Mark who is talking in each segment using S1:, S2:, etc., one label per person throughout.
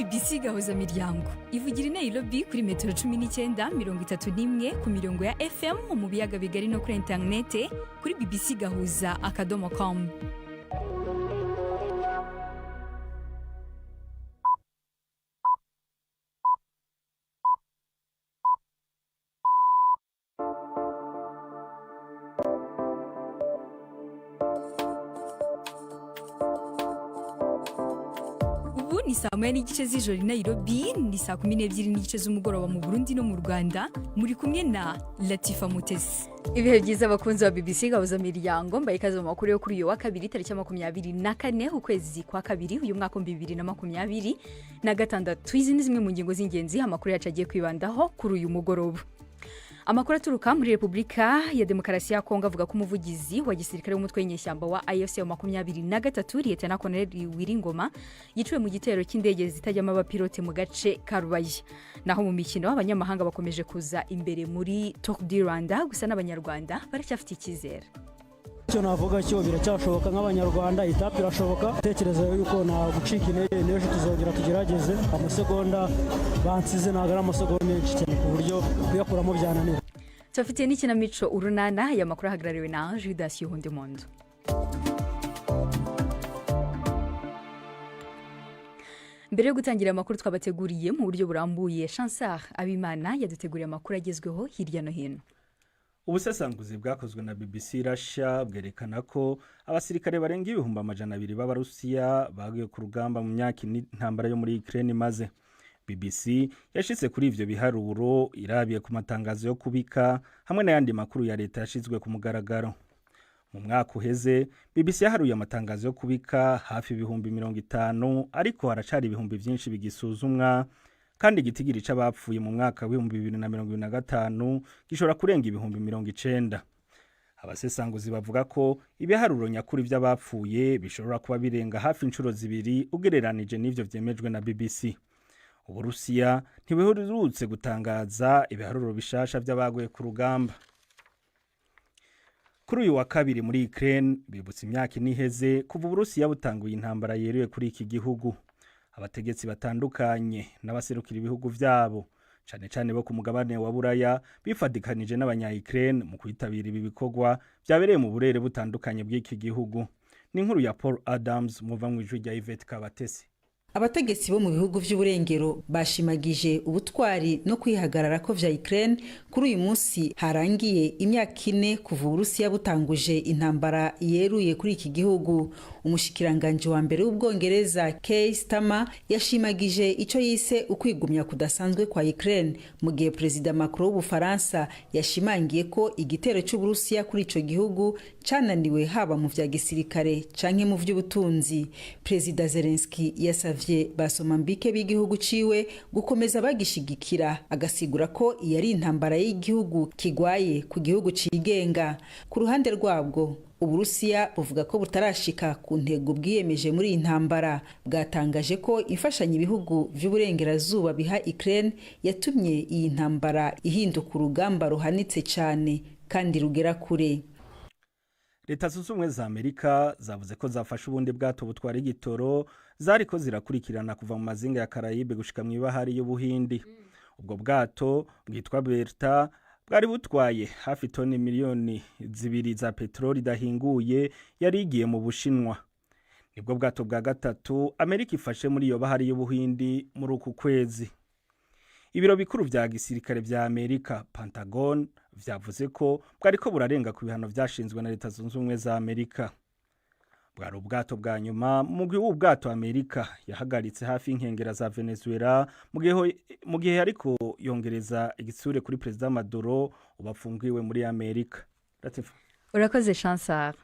S1: BBC Gahuza Miryango ivugira i Nairobi kuri metero 19, 31 ku mirongo ya FM mu biyaga bigari no kuri interinete kuri bbcgahuza.com. Ubu ni saa 1:30 z'ijoro i Nairobi, ni saa 12:30 z'umugoroba mu Burundi no mu Rwanda. Muri kumwe na Latifa Mutesi. Ibihe byiza, abakunzi ba BBC Gahuza Miryango. Mbaye ikaze mu makuru yo kuri uyu wa kabiri, tariki ya 24 ukwezi kwa kabiri, uyu mwaka 2026. Izi ni zimwe mu ngingo z'ingenzi amakuru yacu agiye kwibandaho kuri uyu mugoroba. Amakuru aturuka muri Repubulika ya Demokarasi ya Kongo avuga ko umuvugizi wa gisirikare w'umutwe w'inyeshyamba wa AFC 23, Liyetena Koloneli Willy Ngoma, yiciwe mu gitero cy'indege zitajyamo abapilote mu gace ka Rubaya. Naho mu mikino, abanyamahanga bakomeje kuza imbere muri Tour du Rwanda, gusa n'Abanyarwanda baracyafite icyizere.
S2: Icyo navuga cyo, biracyashoboka nk'Abanyarwanda, étape irashoboka. Tekereza yuko nta gucika intege, n'ejo tuzongera tugerageze. Amasegonda bansize ntabwo ari amasegonda menshi cyane ku buryo kuyakuramo byananira.
S1: Tubafitiye n'ikinamico Urunana. Aya makuru ahagarariwe na Judas Yuhundimundo. Mbere yo gutangira amakuru twabateguriye mu buryo burambuye, Chansar Abimana yaduteguriye amakuru agezweho hirya no hino.
S3: Ubusesanguzi bwakozwe na BBC Russia bwerekana ko abasirikare barenga 200,000 b'Abarusiya baguye ku rugamba mu myaka ine intambara yo muri Ukraine imaze. BBC yashitse kuri ivyo biharuro irabiye ku matangazo yo kubika hamwe n'ayandi makuru ya leta yashizwe ku mugaragaro. Mu mwaka uheze, BBC yaharuye amatangazo yo kubika hafi 50,000, ariko haracari ibihumbi vyinshi bigisuzumwa, kandi igitigiri c'abapfuye mu mwaka w'2025 gishobora kurenga 90,000. Abasesanguzi bavuga ko ibiharuro nyakuri vy'abapfuye bishobora kuba birenga hafi inshuro zibiri ugereranije n'ivyo vyemejwe na BBC. Uburusiya ntibuherutse gutangaza ibiharuro bishasha vy'abaguye ku rugamba. Kuri uyu wa kabiri muri Ukraine bibutse imyaka 4 iheze kuva Uburusiya butanguye intambara yeruye kuri iki gihugu. Abategetsi batandukanye n'abaserukira ibihugu vyabo, cane cane bo ku mugabane wa Buraya, bifadikanije n'abanya Ukraine mu kwitabira ibi bikorwa vyabereye mu burere butandukanye bw'iki gihugu. Ni inkuru ya Paul Adams muva mu ijwi rya Yvette Kabatesi.
S4: Abategetsi bo mu bihugu vy'uburengero bashimagije ubutwari no kwihagarara ko vya Ukraine kuri uyu munsi harangiye imyaka 4 kuva Uburusiya butanguje intambara yeruye kuri iki gihugu. Umushikiranganje wa mbere w'Ubwongereza, Keir Starmer, yashimagije ico yise ukwigumya kudasanzwe kwa Ukraine, mu gihe Perezida Macron w'Ubufaransa yashimangiye ko igitero c'Uburusiya kuri ico gihugu cananiwe haba mu vya gisirikare canke mu vy'ubutunzi. Perezida Zelensky yasavye basomambike b'igihugu ciwe gukomeza bagishigikira, agasigura ko iyi ari intambara y'igihugu kigwaye ku gihugu cigenga. Ku ruhande rwabwo, Uburusiya buvuga ko butarashika ku ntego bwiyemeje muri iyi ntambara. Bwatangaje ko imfashanyo ibihugu vy'uburengerazuba biha Ukraine yatumye iyi ntambara ihinduka urugamba ruhanitse cane kandi rugera kure.
S3: Leta Zunze Ubumwe za Amerika zavuze ko zafashe ubundi bwato butwara igitoro zariko zirakurikirana kuva mu mazinga ya Karayibe gushika mw'ibahari y'Ubuhindi. Ubwo bwato bwitwa Berta bwari butwaye hafi toni 2 miliyoni za peteroli idahinguye, yari igiye mu Bushinwa. Nibwo bwato bwa gatatu Amerika ifashe muri iyo bahari y'Ubuhindi muri uku kwezi. Ibiro bikuru vya gisirikare vya Amerika, Pentagon, vyavuze ko bwariko burarenga ku bihano vyashinzwe na Leta Zunze Ubumwe za Amerika. Bwari ubwato bwa nyuma mu mugwi w'ubwato Amerika yahagaritse hafi y'inkengera za Venezuela mu gihe ariko yongereza igitsure kuri Perezida Maduro ubafungiwe muri Amerika. Latifa.
S1: Urakoze, Chansar.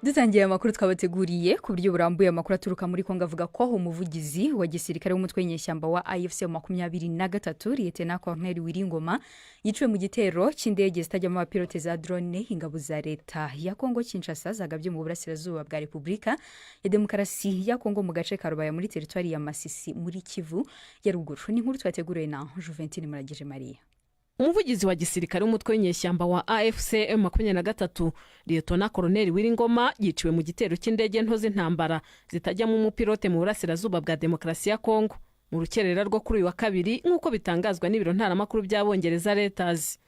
S1: Dutangiye amakuru twabateguriye ku buryo burambuye, amakuru aturuka muri Kongo avuga ko umuvugizi wa gisirikare w'umutwe w'inyeshyamba wa AFC 23, Liyetena Colonel Willy Ngoma, yiciwe mu gitero cy'indege zitajyamo abapilote za drone ingabo za leta ya Kongo Kinshasa zagabye mu burasirazuba bwa Repubulika ya Demokarasi ya Kongo, mu gace ka Rubaya muri teritwari ya Masisi muri Kivu ya Ruguru. Ni inkuru twateguriwe na Juventine Muragije Maria.
S5: Umuvugizi wa gisirikare w'umutwe w'inyeshyamba wa AFC M23, Liyetona Koroneli Willy Ngoma, yiciwe mu gitero cy'indege nto z'intambara zitajyamo umupilote mu burasirazuba bwa Demokarasi ya Kongo mu rukerera rwo kuri uyu wa kabiri, nk'uko bitangazwa n'ibiro ntaramakuru by'Abongereza Reuters.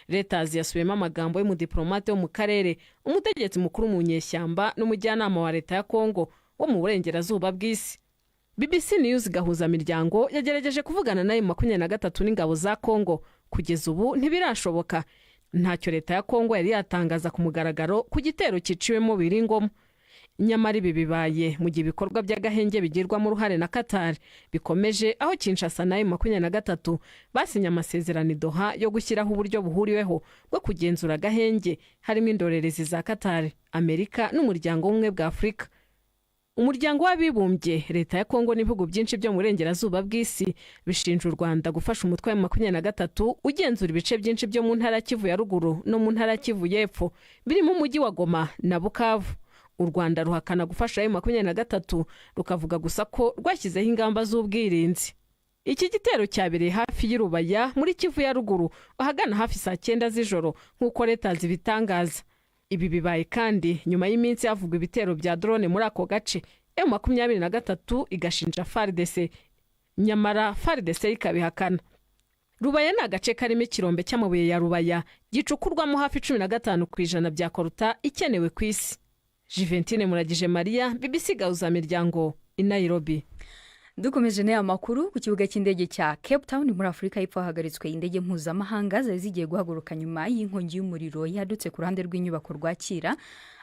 S5: Reuters yasubiyemo amagambo y'umudiplomate wo mu karere, umutegetsi mukuru mu nyeshyamba n'umujyanama wa leta ya Kongo wo mu burengerazuba bw'isi. BBC News Gahuza Miryango yagerageje kuvugana nayo 23 n'ingabo za Kongo, kugeza ubu ntibirashoboka. Ntacyo leta ya Kongo yari yatangaza ku mugaragaro ku gitero ciciwemo Willy Ngoma. Nyamara ibi bibaye mu gihe ibikorwa by'agahenge bigirwamo uruhare na Qatar bikomeje, aho Kinshasa nayo 23 basinye amasezerano i Doha yo gushyiraho uburyo buhuriweho bwo kugenzura agahenge, harimo indorerezi za Qatar, Amerika n'Umuryango w'Ubumwe bwa Afurika, Umuryango w'Abibumbye. Leta ya Kongo n'ibihugu byinshi byo mu burengerazuba bw'isi bishinja u Rwanda gufasha umutwe wa 23 ugenzura ibice byinshi byo mu ntara ya Kivu ya Ruguru no mu ntara ya Kivu y'Epfo, birimo umujyi wa Goma na Bukavu. U Rwanda ruhakana gufasha ayo 23, rukavuga gusa ko rwashyizeho ingamba z'ubwirinzi. Iki gitero cyabereye hafi y'i Rubaya muri Kivu ya Ruguru ahagana hafi saa 9 z'ijoro, nk'uko leta zibitangaza. Ibi bibaye kandi nyuma y'iminsi havugwa ibitero bya drone muri ako gace, M23 igashinja FARDC, nyamara FARDC ikabihakana. Rubaya ni agace karimo ikirombe cy'amabuye ya Rubaya gicukurwamo hafi 15% bya coltan ikenewe ku isi. Juventine Muragije Mariya, BBC Gahuza Miryango i Nairobi.
S1: Dukomeje n'aya makuru, ku kibuga cy'indege cya Cape Town muri Afurika y'Epfo hahagaritswe indege mpuzamahanga zari zigiye guhaguruka nyuma y'inkongi y'umuriro yadutse ku ruhande rw'inyubako rwakira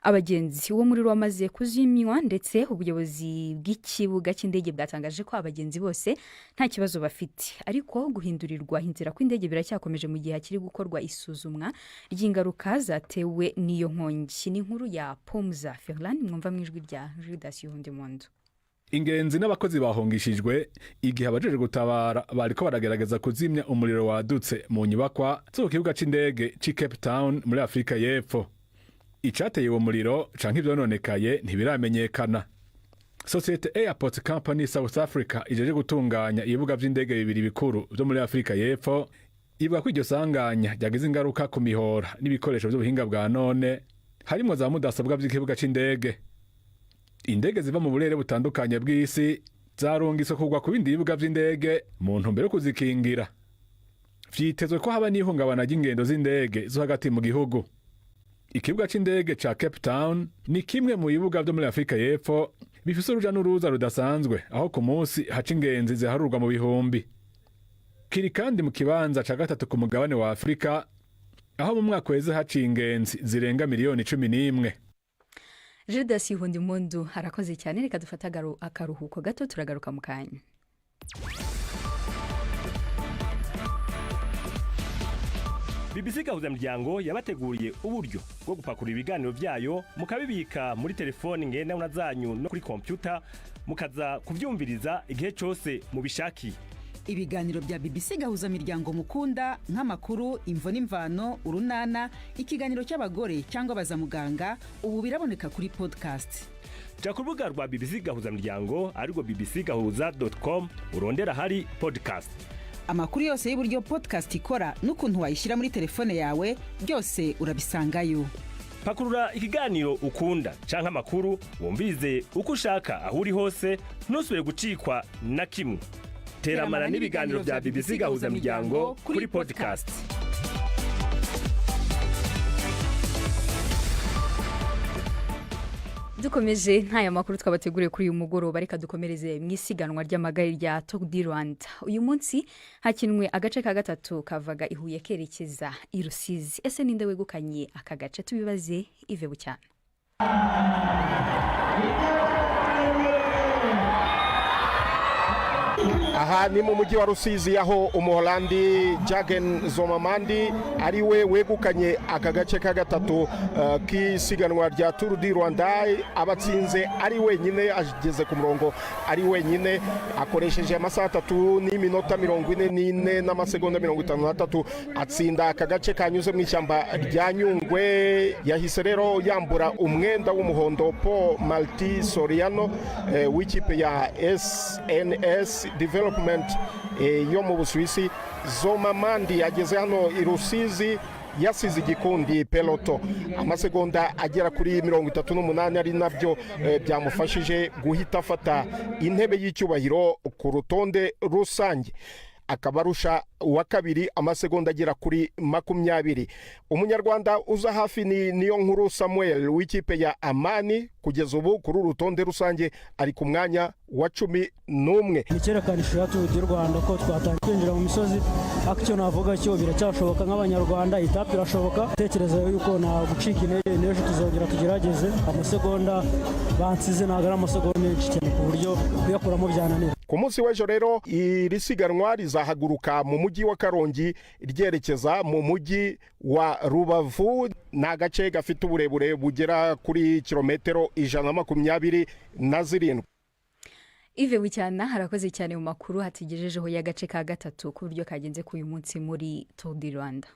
S1: abagenzi. Uwo muriro wamaze kuzimywa, ndetse ubuyobozi bw'ikibuga cy'indege bwatangaje ko abagenzi bose nta kibazo bafite, ariko guhindurirwa inzira kw'indege biracyakomeje mu gihe hakiri gukorwa isuzumwa ry'ingaruka zatewe n'iyo nkongi. Ni inkuru ya Pomza Ferlan mwumva mu ijwi rya Judas Yuhundimundo.
S6: Ingenzi n'abakozi bahungishijwe igihe abajeje gutabara bariko baragerageza kuzimya umuriro wadutse mu nyubakwa zo ku kibuga c'indege c'i Cape Town muri Afurika y'Epfo. Icateye uwo muriro canke ivyononekaye ntibiramenyekana. Sosiyete Airport Company South Africa ijeje gutunganya ibibuga vy'indege bibiri bikuru vyo muri Afurika y'Epfo ivuga ko iryo sanganya ryagize ingaruka ku mihora n'ibikoresho vy'ubuhinga bwa none, harimwo za mudasobwa vy'ikibuga c'indege. Indege ziva mu burere butandukanye bw'isi zarungiswe kugwa ku bindi bibuga vy'indege mu ntumbero yo kuzikingira. Vyitezwe ko haba n'ihungabana ry'ingendo z'indege zo hagati mu gihugu. Ikibuga c'indege ca Cape Town ni kimwe mu bibuga vyo muri Afurika y'Epfo bifise uruja n'uruza rudasanzwe, aho ku munsi haca ingenzi ziharurwa mu bihumbi. Kiri kandi mu kibanza ca gatatu ku mugabane wa Afurika, aho mu mwaka uheze haciye ingenzi zirenga miliyoni 11.
S1: Judas Impundu harakoze cyane. Reka dufate akaruhuko gato, turagaruka mu kanya.
S7: BBC Gahuzamiryango yabateguriye uburyo bwo gupakurura ibiganiro byayo mukabibika muri telefoni ngendanwa zanyu no kuri kompyuta, mukaza kubyumviriza igihe cyose mubishakiye.
S4: Ibiganiro bya BBC Gahuzamiryango mukunda, nk'amakuru, Imvo n'Imvano, Urunana, ikiganiro cy'abagore cyangwa Baza Muganga, ubu biraboneka kuri podcast.
S7: Jya ku rubuga rwa BBC Gahuzamiryango, arirwo bbcgahuza.com, urondera ahari podcast.
S4: Amakuru yose y'uburyo podcast ikora n'ukuntu wayishyira muri telefone yawe, byose urabisangayo.
S7: Pakurura ikiganiro ukunda canke amakuru, wumvirize uko ushaka, aho uri hose, ntusubire gucikwa na kimwe. Teramana n'ibiganiro bya BBC Gahuzamiryango kuri podcast.
S1: Dukomeje nk'aya makuru twabateguriye kuri uyu mugoroba, reka dukomereze mu isiganwa ry'amagare rya Tour du Rwanda. Uyu munsi hakinwe agace ka gatatu kavaga i Huye kerekeza i Rusizi. Ese ninde wegukanye aka gace? Tubibaze Yves Bucyana.
S8: Aha ni mu mujyi wa Rusizi, aho Umuholandi Jurgen Zomamandi ari we wegukanye aka gace ka gatatu k'isiganwa rya Tour du Rwanda. Abatsinze ari wenyine, ageze ku murongo ari wenyine, akoresheje amasaha 3 n'iminota 44 n'amasegonda 53, atsinda aka gace kanyuze mu ishyamba rya Nyungwe. Yahise rero yambura umwenda w'umuhondo Paul Marti Soriano w'ikipe ya SNS Development. Development yo mu Busuwisi. Zomamandi ageze hano i Rusizi yasize igikundi peloton amasegonda agera kuri 38, ari nabyo byamufashije guhita afata intebe y'icyubahiro ku rutonde rusange, akaba arusha uwa kabiri amasegonda agera kuri 20. Umunyarwanda uza hafi ni Niyo Nkuru Samuel w'ikipe ya Amani. Kugeza ubu kuri uru rutonde rusange ari ku mwanya wa 11.
S2: Ni icyerekana ishusho ya Tour du Rwanda ko twatangiye kwinjira mu misozi, ariko icyo navuga cyo biracyashoboka nk'Abanyarwanda, étape irashoboka. Tekereza yuko nta gucika intege, n'ejo tuzongera tugerageze. Amasegonda bansize ntabwo ari amasegonda menshi cyane ku buryo kuyakuramo byananira.
S8: Ku munsi w'ejo rero iri siganwa rizahaguruka mu mujyi wa Karongi ryerekeza mu mujyi wa Rubavu. Ni agace gafite uburebure bugera kuri kilometero 127.
S1: Yves Bucyana, harakoze cyane mu makuru hatugejejeho y'agace ka gatatu ku buryo kagenze k'uyu munsi muri Tour du Rwanda.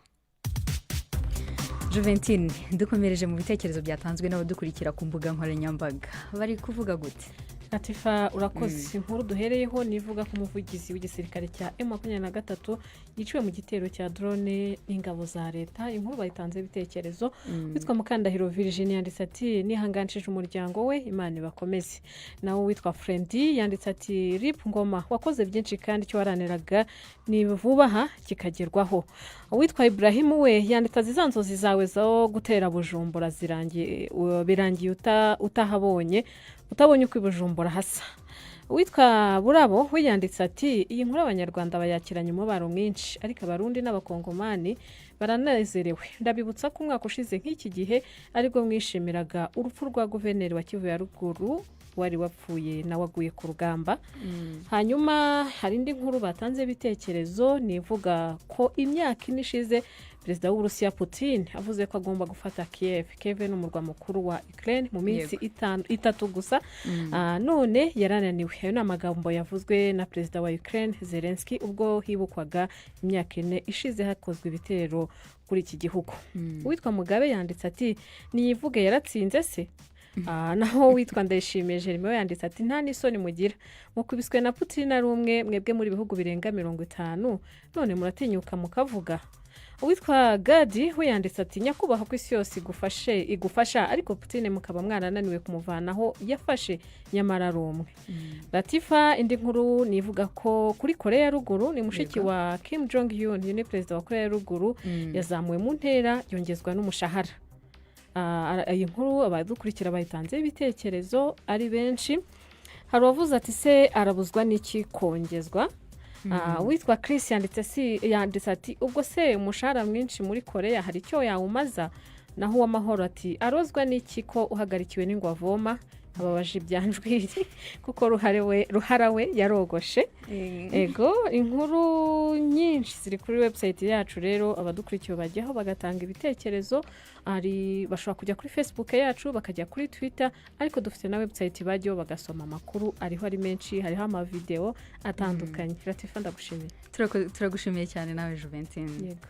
S1: Juventine, dukomereje mu bitekerezo byatanzwe n'abadukurikira ku mbuga nkoranyambaga, bari kuvuga gute?
S5: Latifa, urakoze. Inkuru duhereyeho nivuga ko umuvugizi w'igisirikare cya M23 yiciwe mu gitero cya drone n'ingabo za leta. Inkuru bayitanzeho ibitekerezo. Witwa Mukandahiro Virginie yanditse ati: "Nihanganishije umuryango we, Imana ibakomeze." Nawe witwa Frendi yanditse ati: "RIP Ngoma, wakoze byinshi kandi icyo waharaniraga ni vuba aha kikagerwaho." Uwitwa Ibrahimu we yanditse ati: "Za nzozi zawe zo gutera Bujumbura zirangiye, birangiye utahabonye, utabonye uko i Bujumbura hasa." Uwitwa Burabo we yanditse ati: "Iyi nkuru Abanyarwanda bayakiranye umubaro mwinshi, ariko Abarundi n'Abakongomani baranezerewe. Ndabibutsa ko umwaka ushize nk'iki gihe aribwo mwishimiraga urupfu rwa guverineri wa Kivu ya Ruguru wari wapfuye nawe aguye ku rugamba." Hanyuma hari indi nkuru batanze ibitekerezo, ni ivuga ko imyaka 4 ishize Perezida w'Uburusiya Putin avuze ko agomba gufata Kiev. Kiev ni umurwa mukuru wa Ukraine, mu minsi 3 gusa. None yarananiwe. Ayo ni amagambo yavuzwe na Perezida wa Ukraine Zelensky ubwo hibukwaga imyaka 4 ishize hakozwe ibitero kuri iki gihugu. Uwitwa Mugabe yanditse ati: "Niyivuge yaratsinze se?" Naho witwa Ndayishimiye Jeremy we yanditse ati: "Nta n'isoni mugira, mukubiswe na Putin ari umwe, mwebwe muri bihugu birenga 50, none muratinyuka mukavuga." Uwitwa Gadi we yanditse ati: "Nyakubahwa, ku isi yose igufashe igufasha, ariko Putin mukaba mwarananiwe kumuvanaho yafashe nyamara ari umwe." Latifa, indi nkuru nivuga ko kuri Korea ya Ruguru ni mushiki wa Kim Jong Un, uyu ni perezida wa Korea ya Ruguru, yazamuwe mu ntera yongezwa n'umushahara. Iyi nkuru abadukurikira bayitanzeho ibitekerezo ari benshi. Hari uwavuze ati: "Se arabuzwa n'iki kongezwa?" Uwitwa Chris yanditse si yanditse ati: "Ubwo se umushahara mwinshi muri Korea hari icyo yawumaza?" Naho Uwamahoro ati: "Arozwa n'iki ko uhagarikiwe n'ingwavoma?" Ababaje ibyanjwiri kuko ruhare we ruhara we yarogoshe. Ego, inkuru nyinshi ziri kuri website yacu rero, abadukurikiye bajyaho bagatanga ibitekerezo. Hari bashobora kujya kuri Facebook yacu, bakajya kuri Twitter, ariko dufite na website bajyaho bagasoma amakuru ariho, ari menshi, hariho amavidewo atandukanye. Latifa, ndagushimiye.
S1: Turagushimiye cyane nawe, Juventine.
S5: Yego.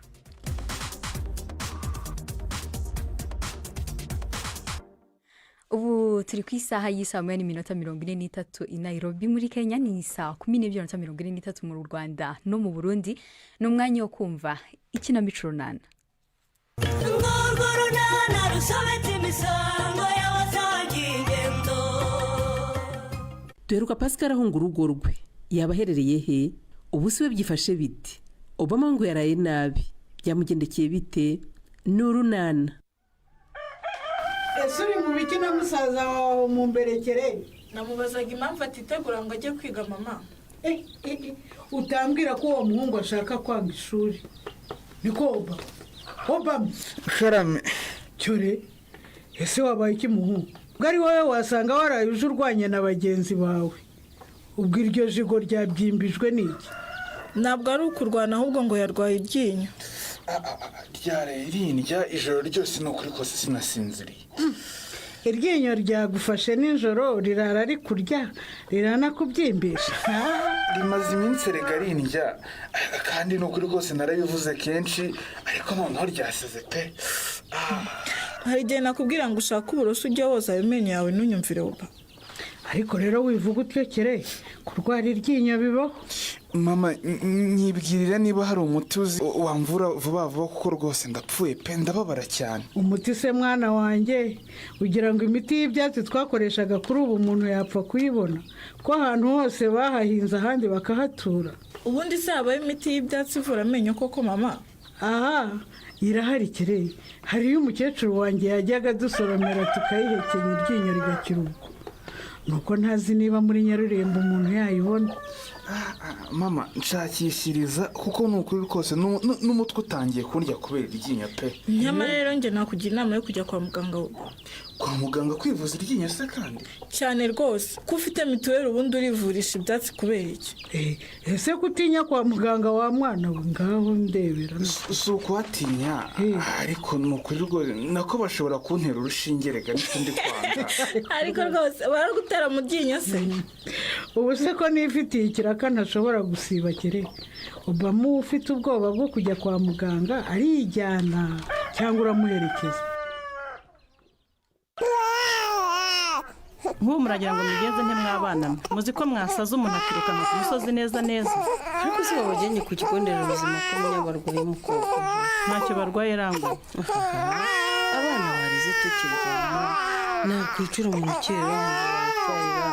S1: Ubu turi ku isaha y'isaa 1:43 i Nairobi muri Kenya, ni saa 12:43 mu Rwanda no mu Burundi. Ni umwanya wo kumva ikinamico Runana.
S9: Urwo runana rusobetse imisango y'abasangiye ingendo.
S10: Duheruka Pascal ahunga urugo rwe. Yaba aherereye he ubu? Si we byifashe bite? Obama ngo yaraye nabi, byamugendekeye bite? Ni Urunana.
S11: Ese uri mu biki na musaza wawe mu mberekere?
S12: Namubazaga impamvu atitegura ngo ajye kwiga, mama.
S11: Utambwira ko uwo muhungu ashaka kwanga ishuri? Niko Oba, Obama?
S13: Karame.
S11: Cyore, ese wabaye iki muhungu? Ubwo ari wowe wasanga waraye uje urwanya na bagenzi bawe. Ubwo iryo jigo ryabyimbijwe n'iki?
S12: Ntabwo ari ukurwana, ahubwo ngo yarwaye iryinyo.
S13: Ryaraye rindya ijoro ryose, ni ukuri kose sinasinziriye.
S11: Iryinyo ryagufashe nijoro rirara rikurya, riranakubyimbisha?
S13: Rimaze iminsi erega rindya, kandi ni ukuri kose narabivuze kenshi, ariko noneho ryasize pe.
S12: Hari igihe nakubwira ngo ushake uburoso ujye woza ayo menyo yawe, ntunyumvire, Oba.
S11: Ariko rero wivuga utyo kere, kurwara iryinyo bibaho.
S13: Mama, nyibwirira niba hari umuti uzi wamvura vuba vuba, kuko rwose ndapfuye pe, ndababara cyane.
S11: Umuti se mwana wanjye? Ugira ngo imiti y'ibyatsi twakoreshaga kuri ubu umuntu yapfa kuyibona, ko ahantu hose bahahinze ahandi bakahatura?
S12: Ubundi se habaho imiti y'ibyatsi ivura amenyo koko, mama?
S11: Aha irahari kireye. Hariyo umukecuru wanjye yajyaga adusoromera tukayihekenya, iryinyo rigakira. Ubwo nuko ntazi niba muri Nyarurembo umuntu yayibona.
S13: Mama, nshakishiriza, kuko ni ukuri rwose n'umutwe utangiye kundya kubera iryinyo pe.
S12: Nyamara rero njye nakugira inama yo kujya kwa muganga.
S13: Kwa muganga kwivuza iryinyo se kandi?
S12: Cyane rwose. Ko ufite mituweli, ubundi urivurisha ibyatsi kubera iki?
S11: Ese kutinya kwa muganga wa mwana we? Ngaho ndebera.
S13: Si ukuhatinya, ariko ni ukuri rwose nako bashobora kuntera urushinge rega, nicyo ndi kwanga.
S12: Ariko rwose baragutera mu ryinyo se?
S11: Ubu se ko nifitiye ikiraka ntashobora gusiba kere, Obama ufite ubwoba bwo kujya kwa muganga arijyana cyangwa uramuherekeza?
S14: Nk'ubu muragira ngo mugenze ntimwabana mwe, muzi ko mwasaza umuntu akirukanka ku musozi neza neza.
S15: Ariko se babajyanye ku kigo nderabuzima ko munyabarwaye umukobwa?
S14: Ntacyo barwaye, rangwa.
S15: Abana barize tukiryama, nakwicura mu rukerera nkumva barapfarira,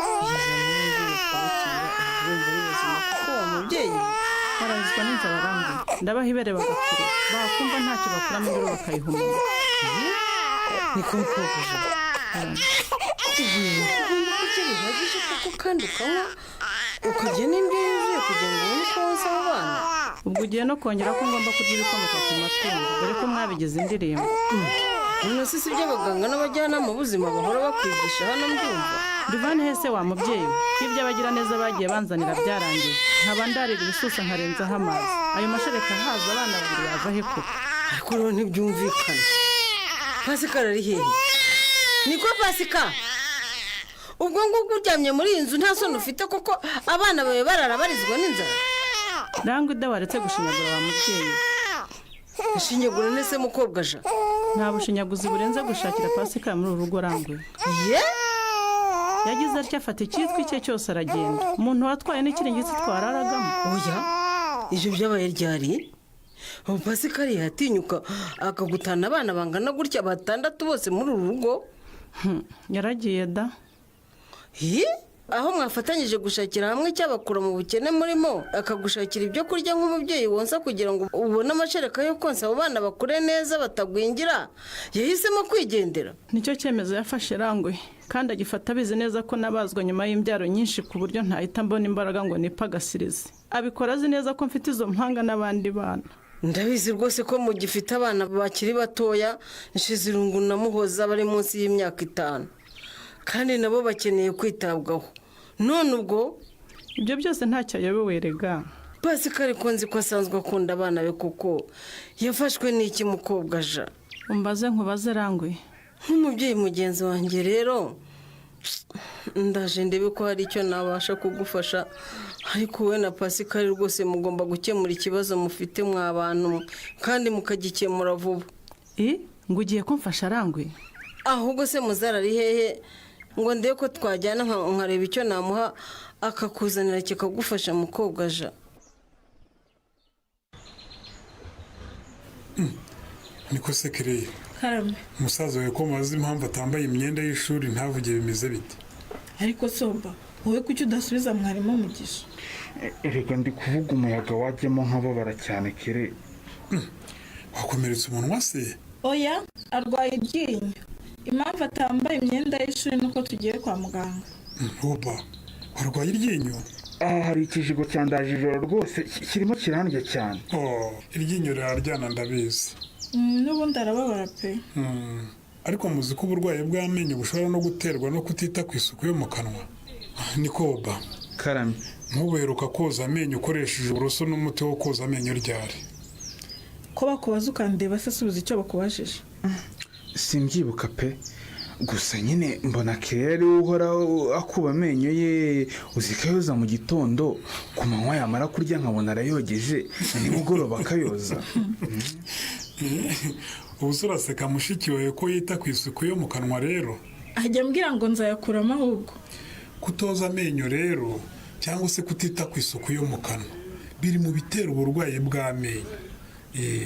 S15: kugeza n'ubu bakabukira. Urumva ari buzima kuko wa mubyeyi?
S14: Barabizwa n'inzara, rangwa. Ndabaha ibere bagakura, bakumva ntacyo bakuramo, induru bakayihumura.
S15: Niko mukobwa, ugomba kurya bihagije kuko, kandi ukanywa, ukarya n'indyo yuzuye kugira ngo ubone uko wonsa abo bana.
S14: Ubwo ugiye no kongera ko ngomba kurya ibikomoka ku matungo, dore ko mwabigize indirimbo.
S15: None se si ibyo abaganga n'abajyanama b'ubuzima bahora bakwigisha hano mbyumva?
S14: Bivane hese wa mubyeyi we, ko ibyo abagiraneza bagiye banzanira byarangiye, nkaba ndarira ibisusa nkarenzaho amazi. Ayo mashereka haza abana babiri yava he koko?
S15: Ariko rero ntibyumvikana. Pasika ari hehe? Niko Pasika, ubwo ngubwo uryamye muri iyi nzu nta soni ufite koko, abana bawe barara barizwa n'inzara?
S14: Rangwa ida, waretse gushinyagura wa mubyeyi.
S15: Ishinyagura nese mukobwa ja?
S14: Nta bushinyaguzi burenze gushakira Pasika muri uru rugo, rangwe.
S15: Ye?
S14: Yagize atya afata icyitwa icye cyose aragenda, umuntu watwaye n'ikiringiti twararagamo.
S15: Oya, ibyo byabaye ryari? Ubu Pasikari yatinyuka akagutana abana bangana gutya batandatu bose muri uru rugo?
S14: Yaragiye da.
S15: Hi? Aho mwafatanyije gushakira hamwe icyabakura mu bukene murimo, akagushakira ibyo kurya nk'umubyeyi wonsa kugira ngo ubone amashereka yo konsa abo bana bakure neza batagwingira, yahisemo kwigendera.
S14: Nicyo cyemezo yafashe, rangwe, kandi agifata abizi neza ko nabazwa nyuma y'imbyaro nyinshi, ku buryo ntahita mbona imbaraga ngo nipagasirize. Abikora azi neza ko mfite izo mpanga n'abandi bana.
S15: Ndabizi rwose ko mugifite abana bakiri batoya, Nshizirungu na Muhoza, bari munsi y'imyaka 5, kandi nabo bakeneye kwitabwaho. None ubwo
S14: Ibyo byose ntacyo ayobewe rega.
S15: Pasika ko nzi ko asanzwe akunda abana be kuko, yafashwe n'iki mukobwa ja?
S14: Umbaze nkubaze, rangwe.
S15: Nk'umubyeyi mugenzi wanjye rero, ndaje ndebe ko hari icyo nabasha kugufasha, ariko wowe na Pasikari rwose mugomba gukemura ikibazo mufite mwa bantu, kandi mukagikemura vuba.
S14: I ngo ugiye kumfasha, rangwe?
S15: Ahubwo se muzara ari hehe ngo ndebe ko twajyana nkareba icyo namuha akakuzanira kikagufasha mukobwa ja?
S16: Niko sekireye?
S12: Karame.
S16: Umusaza wawe ko mubaza impamvu atambaye imyenda y'ishuri ntavuge, bimeze bite?
S12: Ariko soba wowe, kuki udasubiza mwarimu Mugisha?
S13: Erega ndi kuvuga umuyaga wajyamo nkababara cyane kere.
S16: Wakomeretse umunwa se?
S12: Oya, arwaye iryinyo. Impamvu atambaye imyenda y'ishuri nuko tugiye kwa muganga.
S16: Ntuba warwaye iryinyo?
S13: Aha hari ikijigo cyandaje ijoro rwose, kirimo kirandya cyane.
S16: Oh, iryinyo riraryana ndabizi.
S12: N'ubundi arababara pe.
S16: Ariko muzi ko uburwayi bw'amenyo bushobora no guterwa no kutita ku isuku yo mu kanwa? Niko ba?
S13: Karame.
S16: Ntuberuka koza amenyo ukoresheje uburoso n'umuti wo koza amenyo ryari?
S12: Ko bakubaza ukandeba se? Subiza icyo bakubajije.
S13: Simbyibuka pe. Gusa nyine mbona kirere ari we uhora akuba amenyo ye. Uzi ko ayoza mu gitondo, ku manywa yamara kurya nkabona arayogeje, nimugoroba akayoza.
S16: Ubu se uraseka mushiki wawe ko yita ku isuku yo mu kanwa rero?
S12: Ajya ambwira ngo nzayakuramo ahubwo.
S16: Kutoza amenyo rero Cyangwa se kutita ku isuku yo mu kanwa biri mu bitera uburwayi bw'amenyo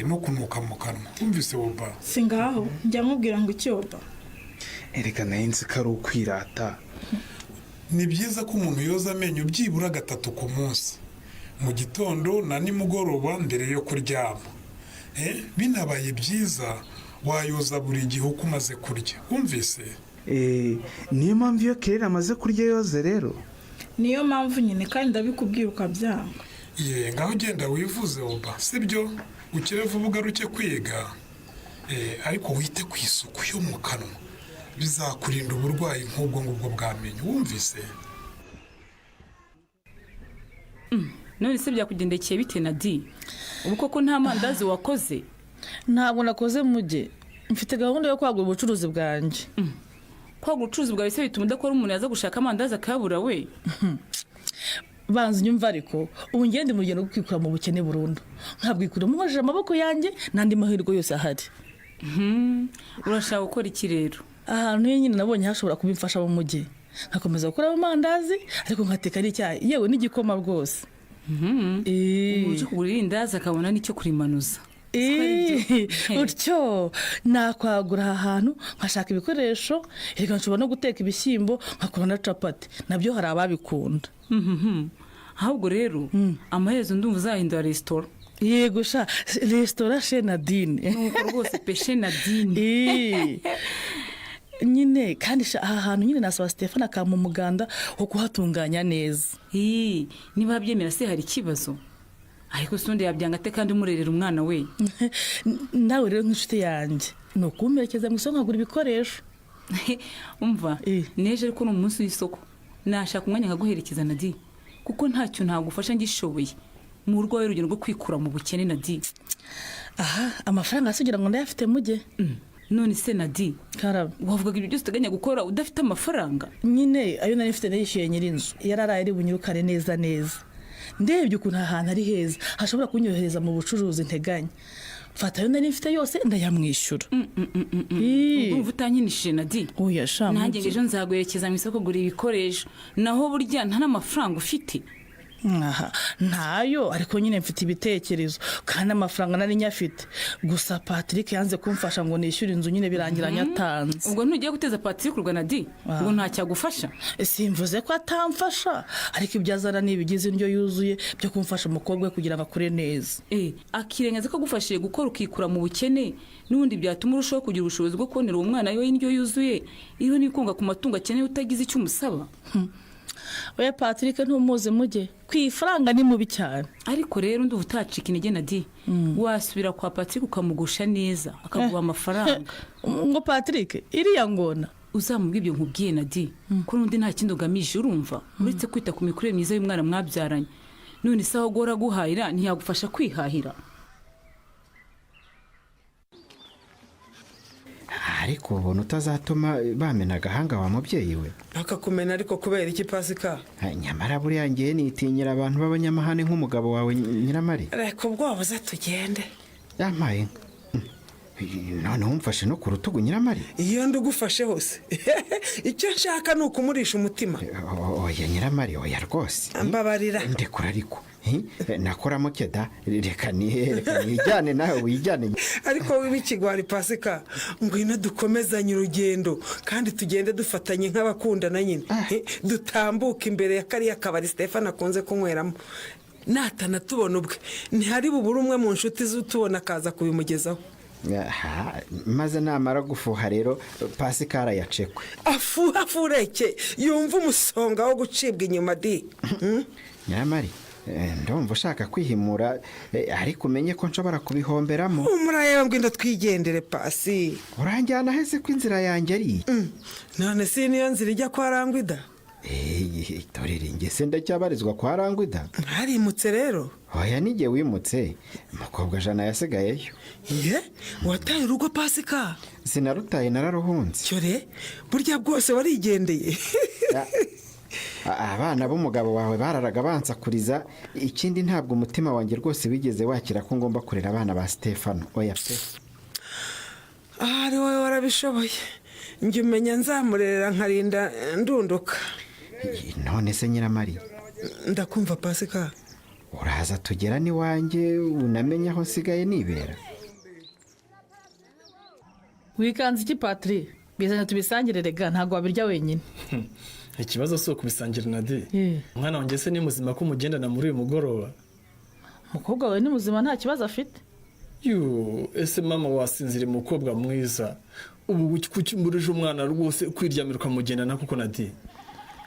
S16: no kunuka mu kanwa. Wumvise, Oba?
S12: Si ngaho njya nkubwira ngo icyoba.
S13: Erega nayo nzi ko ari ukwirata.
S16: Ni byiza ko umuntu yoza amenyo byibura gatatu ku munsi, mu gitondo na nimugoroba mbere yo kuryama. Binabaye byiza wayoza buri gihe uko umaze kurya. Wumvise?
S13: Niyo mpamvu iyo Kerera amaze kurya yoze rero.
S12: Niyo mpamvu nyine, kandi ndabikubwira ukabyanga.
S16: Ye, ngaho ugenda wivuze, Oba, sibyo? Ukire vuba ugaruke kwiga. Ariko wite ku isuku yo mu kanwa, bizakurinda uburwayi nk'ubwo ngubwo bw'amenyo. Wumvise?
S17: None se byakugendekeye bite, Nadi? Ubu koko nta mandazi wakoze?
S18: Ntabwo nakoze, mujye. Mfite gahunda yo kwagura ubucuruzi bwanjye.
S17: Kwagura ubucuruzi bwawe se bituma udakora? Umuntu yaza gushaka amandazi akayabura we?
S18: Banza unyumva ariko. Ubu ngende mu rugendo rwo kwikura mu bukene burundu, nkabwikuramo nkoresheje amaboko yanjye n'andi mahirwe yose ahari.
S17: Urashaka gukora iki rero?
S18: Ahantu nyine nabonye hashobora kuba imfasha mu mujyi, nkakomeza gukora amandazi ariko nkateka n'icyayi, yewe n'igikoma rwose.
S17: Umuntu uje kugura irindazi akabona n'icyo kurimanuza.
S18: Utyo nakwagura aha hantu, nkashaka ibikoresho. Reka, nshobora no guteka ibishyimbo, nkakora na capati, nabyo hari ababikunda.
S17: Ahubwo rero amaherezo ndumva uzahindura resitora.
S18: Yego sha, resitora Chez Nadine.
S17: Nuko rwose pe, Chez Nadine.
S18: Nyine kandi sha, aha hantu nyine nasaba Stefan akampa umuganda wo kuhatunganya neza.
S17: Niba abyemera se hari ikibazo? Ariko se undi yabyanga ate kandi umurerera umwana we?
S18: Nawe rero nk'inshuti yanjye ni ukumperekeza mu isoko nkagura ibikoresho.
S17: Umva, neje ariko ni umunsi w'isoko, nashaka umwanya nkaguherekeza, Nadi, kuko ntacyo ntagufasha ngishoboye mu rwawe, urugendo rwo kwikura mu bukene, Nadi.
S18: Aha amafaranga asigira ngo ndayafite, mujye.
S17: None se Nadi, wavugaga ibyo byose uteganya gukora udafite amafaranga?
S18: Nyine ayo nari mfite nayishyuye nyir'inzu, yararaye ari bunyirukane neza neza. Ndebye ukuntu aha hantu ari heza hashobora kunyohereza mu bucuruzi nteganya, mfata ayo nari mfite yose ndayamwishyura.
S17: Urumva utankinishije, Nadi?
S18: Oya sha.
S17: Nanjye ngo ejo nzaguherekeza mu isoko kugura ibikoresho, naho burya nta n'amafaranga ufite.
S18: Aha ntayo, ariko nyine mfite ibitekerezo kandi amafaranga nari nyafite. Gusa Patrick yanze kumfasha ngo nishyure inzu, nyine birangira nyatanze.
S17: Ubwo ntugiye guteza Patrick urwa, Nadi, ngo ntacyagufasha?
S18: Simvuze ko atamfasha, ariko ibyo azana ni ibigize indyo yuzuye byo kumfasha umukobwa we kugira ngo akure neza.
S17: Akirengaza ko agufashije gukora ukikura mu bukene, n'ubundi byatuma urushaho kugira ubushobozi bwo kubonera uwo mwana we indyo yuzuye iriho n'ibikunga ku matungo akeneye, utagize icyo umusaba.
S18: Oya, Patrick ntumuzi, mujye, ku ifaranga ni mubi cyane.
S17: Ariko rero ndumva utacika intege, Nadi. Wasubira kwa Patrick ukamugusha neza akaguha amafaranga.
S18: Ngo Patrick iriya ngona?
S17: Uzamubwira ibyo nkubwiye, Nadi, ko n'undi nta kindi ugamije, urumva, uretse kwita ku mikurire myiza y'umwana mwabyaranye. None se aho guhora aguhahira ntiyagufasha kwihahira?
S19: Ariko ubona utazatuma bamena agahanga wa mubyeyi we?
S20: Bakakumena ariko kubera iki, Pasika?
S19: Nyamara buriya ngiye nitinyira abantu b'abanyamahane nk'umugabo wawe, Nyiramari.
S20: Reka ubwoba, uze tugende.
S19: Yampaye inka. Noneho umfashe no ku rutugu, Nyiramari.
S20: Iyo ndugufashe hose, icyo nshaka ni ukumurisha umutima.
S19: Oya Nyiramari, oya rwose.
S20: Mbabarira.
S19: Ndekura ariko. Nakoramo keda, reka nijyane nawe wijyane.
S20: Ariko wiba ikigwari, Pasika. Ngwino dukomezanye urugendo kandi tugende dufatanye nk'abakundana nyine. Dutambuke imbere ya kariya kabari Stefan akunze kunyweramo. Natana tubona ubwe, ntihari bubure umwe mu nshuti z'utubona akaza kubimugezaho.
S19: Aha, maze namara gufuha rero Pasikara yacekwe.
S20: Afuha afureke, yumva umusonga wo gucibwa inyuma di.
S19: Nyiramari, ndumva ushaka kwihimura, ariko umenye ko nshobora kubihomberamo.
S20: Umurayeba, ngwino twigendere, Pasi.
S19: Uranjyana hese ko inzira yanjye ari iyi?
S20: None si niyo nzira ijya kwa Rangwida?
S19: Dore ingese, ndacyabarizwa kwa Rangwida.
S20: Harimutse rero?
S19: Oya, nijye wimutse, umukobwa Jana yasigayeyo.
S20: Ye, wataye urugo, Pasika?
S19: Sinarutaye, nararuhunze.
S20: Cyore, burya bwose warigendeye?
S19: Abana b'umugabo wawe bararaga bansakuriza. Ikindi, ntabwo umutima wanjye rwose wigeze wakira ko ngomba kurera abana ba Stefano, oya pe.
S20: Ahari wowe warabishoboye, njye umenya nzamurerera nkarinda ndunduka.
S19: None se Nyiramari,
S20: Ndakumva Pasika.
S19: Uraza tugera n'iwanjye unamenye aho nsigaye nibera.
S18: Wikanze iki Patri? Bizanye tubisangire rega, ntabwo wabirya wenyine.
S21: Ikibazo si ukubisangira na di. Umwana wanjye se ni muzima ko umugendana muri uyu mugoroba?
S18: Umukobwa wawe ni muzima, nta kibazo afite.
S21: Yu, ese mama wasinzira umukobwa mwiza? Ubu kuki umburije umwana rwose kwiryamira ukamugendana kuko na di?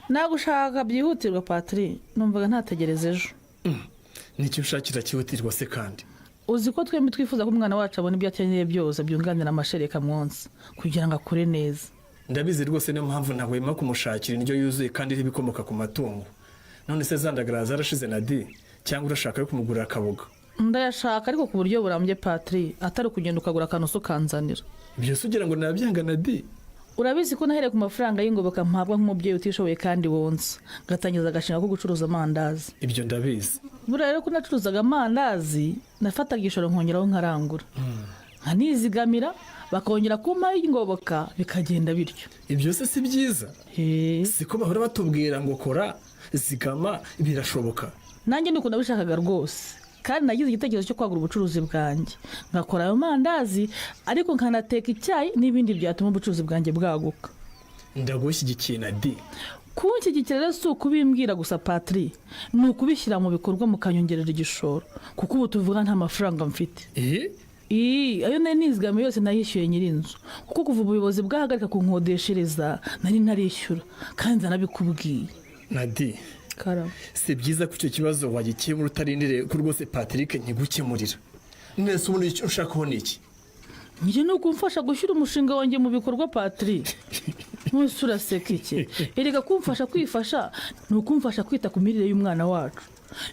S18: Nagushaka byihutirwa Patri, numvaga ntategereza ejo.
S21: Nicyo ushakira cyihutirwa se kandi?
S18: Uzi ko twembi twifuza ko umwana wacu abona ibyo akeneye byose byunganira amashereka mwonsa kugira ngo akure neza.
S21: Ndabizi rwose, niyo mpamvu ntahwema kumushakira indyo yuzuye kandi iriho ibikomoka ku matungo. None se zandagara zarashize na di, cyangwa urashaka yo kumugurira akaboga?
S18: Ndayashaka ariko ku buryo burambye Patri, atari ukugenda ukagura akantu ukanzanira.
S21: Ibyo se ugira ngo nabyanga na di?
S18: Urabizi ko nahereye ku mafaranga y'ingoboka mpabwa nk'umubyeyi utishoboye kandi wonsa, ngatangiza agashinga ko gucuruza amandazi.
S21: Ibyo ndabizi.
S18: Buriya rero ko nacuruzaga amandazi, nafataga igishoro nkongeraho nkarangura, nkanizigamira, bakongera kumpa y'ingoboka, bikagenda bityo.
S21: Ibyo se si byiza? Siko bahora batubwira ngo kora, zigama, birashoboka.
S18: Nanjye ni uko nabishakaga rwose, kandi nagize igitekerezo cyo kwagura ubucuruzi bwanjye, ngakora ayo mandazi ariko nkanateka icyayi n'ibindi byatuma ubucuruzi bwanjye bwaguka.
S21: Ndagushyigikiye na di.
S18: Kunshyigikira rero si ukubimbwira gusa Patri, ni ukubishyira mu bikorwa mukanyongerera igishoro, kuko ubu tuvuga nta mafaranga mfite. Ayo nari nizigamiye yose nayishyuye nyir'inzu, kuko kuva ubuyobozi bwahagarika kunkodeshereza nari ntarishyura, kandi ndanabikubwiye.
S21: Nadi, si byiza ko icyo kibazo wagikemura utarindiriye ko rwose Patrick nkigukemurira. Nese ubundi icyo ushakaho ni iki?
S18: Njye ni ukumfasha gushyira umushinga wanjye mu bikorwa Patri. Nkusi uraseka iki? Erega kumfasha kwifasha ni ukumfasha kwita ku mirire y'umwana wacu.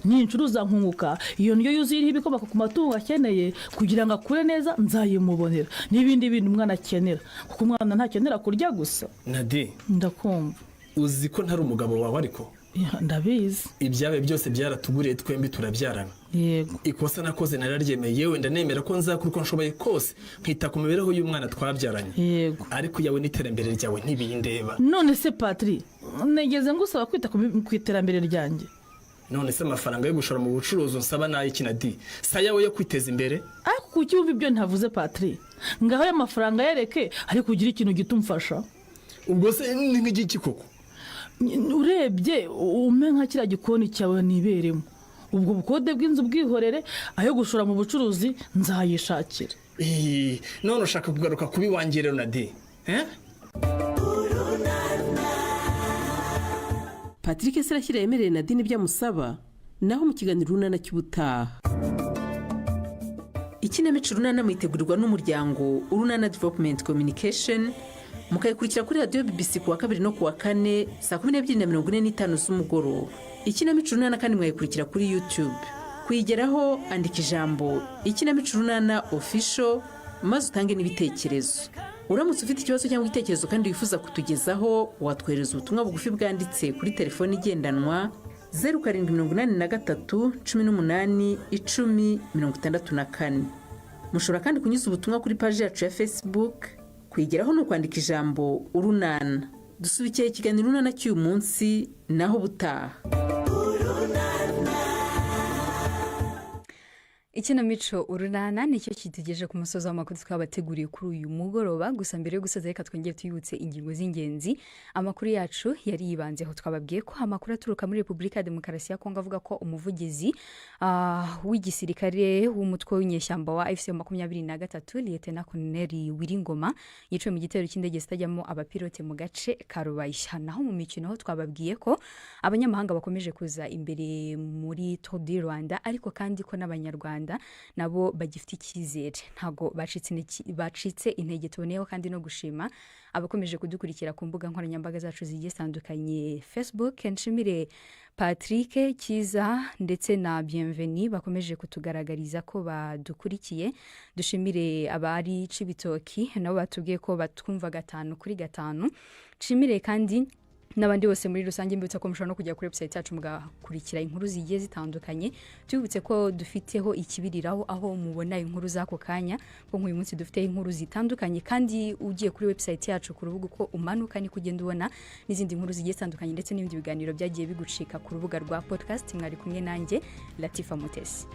S18: Nincuruza nkunguka, iyo ndyo yuzuye iriho ibikomoka ku matungo akeneye kugira ngo akure neza nzayimubonera, n'ibindi bintu umwana akenera, kuko umwana ntakenera kurya gusa.
S21: Nadi,
S18: ndakumva.
S21: Uzi ko ntari umugabo wawe ariko?
S18: Ndabizi.
S21: Ibyabaye byose byaratuguriye twembi turabyarana.
S18: Yego.
S21: Ikosa nakoze nararyemeye, yewe ndanemera ko nzakora uko nshoboye kose nkita ku mibereho y'umwana twabyaranye.
S18: Yego.
S21: Ariko yawe n'iterambere ryawe ntibindeba.
S18: None se Patri, nigeze ngusaba kwita ku iterambere ryanjye?
S21: None se amafaranga yo gushora mu bucuruzi unsaba n'ay'iki na di? Si ayawe yo kwiteza imbere?
S18: Ariko kuki wumva ibyo ntavuze Patri? Ngaho ayo mafaranga yereke, ariko ugira ikintu gito umfasha.
S21: Ubwo se ni nk'igiki koko?
S18: Urebye ume nka kiriya gikoni cyawe niberemo, ubwo bukode bw'inzu bwihorere, ayo gushora mu bucuruzi nzayishakira.
S21: None ushaka kugaruka kubi wanjye rero na di?
S10: Patrick se arashyira yemereye Nadine ibyo amusaba, naho mu kiganiro Urunana cy'ubutaha. Ikinamico Urunana muyitegurirwa n'umuryango Urunana Development Communication, mukayikurikira kuri radiyo BBC kuwa kabiri no kuwa kane saa 12:45 z'umugoroba. Ikinamico Urunana kandi mwayikurikira kuri YouTube. Kuyigeraho andika ijambo Ikinamico Urunana Official maze utange n'ibitekerezo. Uramutse ufite ikibazo cyangwa igitekerezo kandi wifuza kutugezaho, watwohereza ubutumwa bugufi bwanditse kuri telefoni igendanwa 0783 18 10 64. Mushobora kandi kunyuza ubutumwa kuri paji yacu ya Facebook. Kuyigeraho ni ukwandika ijambo Urunana. Dusubikiye ikiganiro Urunana cy'uyu munsi, naho ubutaha.
S1: Ikinamico Urunana nicyo kitugejeje ku musozi w'amakuru twabateguriye kuri uyu mugoroba. Gusa mbere yo gusoza reka twongere tuyibutse ingingo z'ingenzi amakuru yacu yari yibanzeho. Twababwiye ko amakuru aturuka muri Repubulika ya Demokarasi ya Kongo avuga ko umuvugizi w'igisirikare w'umutwe w'inyeshyamba wa AFC 23 Lieutenant Colonel Wiringoma yiciwe mu gitero cy'indege zitajyamo abapilote mu gace ka Rubaisha. Naho mu mikino ho twababwiye ko abanyamahanga bakomeje kuza imbere muri Tour du Rwanda, ariko kandi ko n'abanyarwanda nabo bagifite icyizere, ntago bacitse intege. Tuboneyeho kandi no gushima abakomeje kudukurikira ku mbuga nkoranyambaga zacu zigiye zitandukanye, Facebook. Nshimire Patrick Kiza ndetse na Bienvenue bakomeje kutugaragariza ko badukurikiye. Dushimire abari Cibitoki nabo batubwiye ko batwumva 5 kuri 5. Nshimire kandi N'abandi bose muri rusange, mbibutsa ko mushobora no kujya kuri website yacu mugakurikira inkuru zigiye zitandukanye. Tubibutse ko dufiteho ikibiriraho, aho mubona inkuru z'ako kanya, ko nk'uyu munsi dufiteho inkuru zitandukanye. Kandi ugiye kuri website yacu, ku rubuga, uko umanuka niko ugenda ubona n'izindi nkuru zigiye zitandukanye, ndetse n'ibindi biganiro byagiye bigucika ku rubuga rwa podcast. Mwari kumwe nanjye, Latifa Mutesi.